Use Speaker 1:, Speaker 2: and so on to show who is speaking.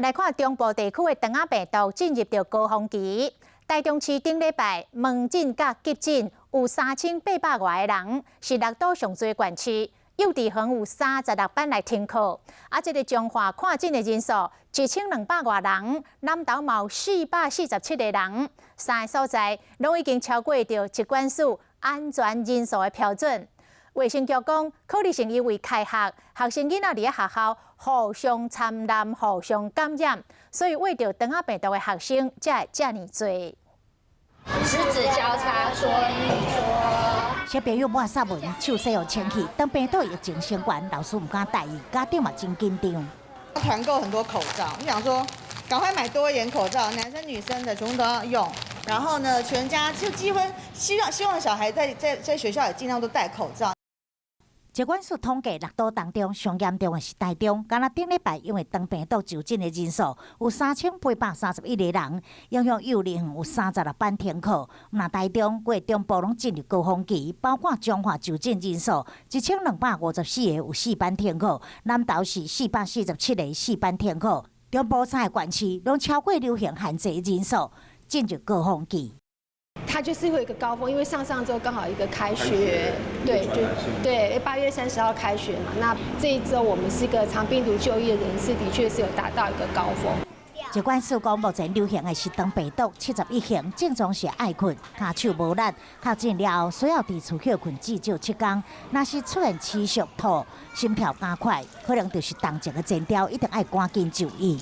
Speaker 1: 來看中部地區的腸仔病毒進入著高峰期。台中市頂禮拜門診佮急診有3800外個人，是六都上濟縣市。幼稚園有36班來停課。啊，這个彰化看診的人數1200外人，南投嘛有447個人，三个所在攏已經超過著疾管署安全人數的標準。衛生局講，可能是因為開學，學生囡仔佇咧學校互相傳染、互相感染，所以為著腸仔病毒的學生才會遮爾濟。
Speaker 2: 十指交叉搓一搓。
Speaker 3: 小朋友抹殺文，手洗予清氣。當病毒疫情升懸，老師毋敢大意，家長嘛真緊張。
Speaker 4: 團購很多口罩，你想說，趕快買多一點口罩，男生女生的全部都要用。然後呢，全家就幾乎希望小孩在學校也盡量都戴口罩。
Speaker 3: 疾管署統計，六都當中上嚴重的是台中，敢若頂禮拜因為腸病毒就診的人數有3831個人，影響幼兒園有36班停課。若台中、規中部攏進入高峰期，包括彰化就診人數1254個，有四班停課；南投是447個，四班停課。中部三个縣市攏超過流行限制人數，進入高峰期。
Speaker 5: 它就是會有一個高峰，因為上上週剛好一個開學，對，就對，8月30號開學嘛。那這一週我們是一個腸病毒就醫的人次，的確是有達到一個高峰。
Speaker 3: 疾管署講，目前流行的是腸病毒71型，症狀是愛睏、跤手無力，確診了後需要佇厝歇睏至少7天。若是出現持續吐、心跳加快，可能就是重症的前兆，一定愛趕緊就醫。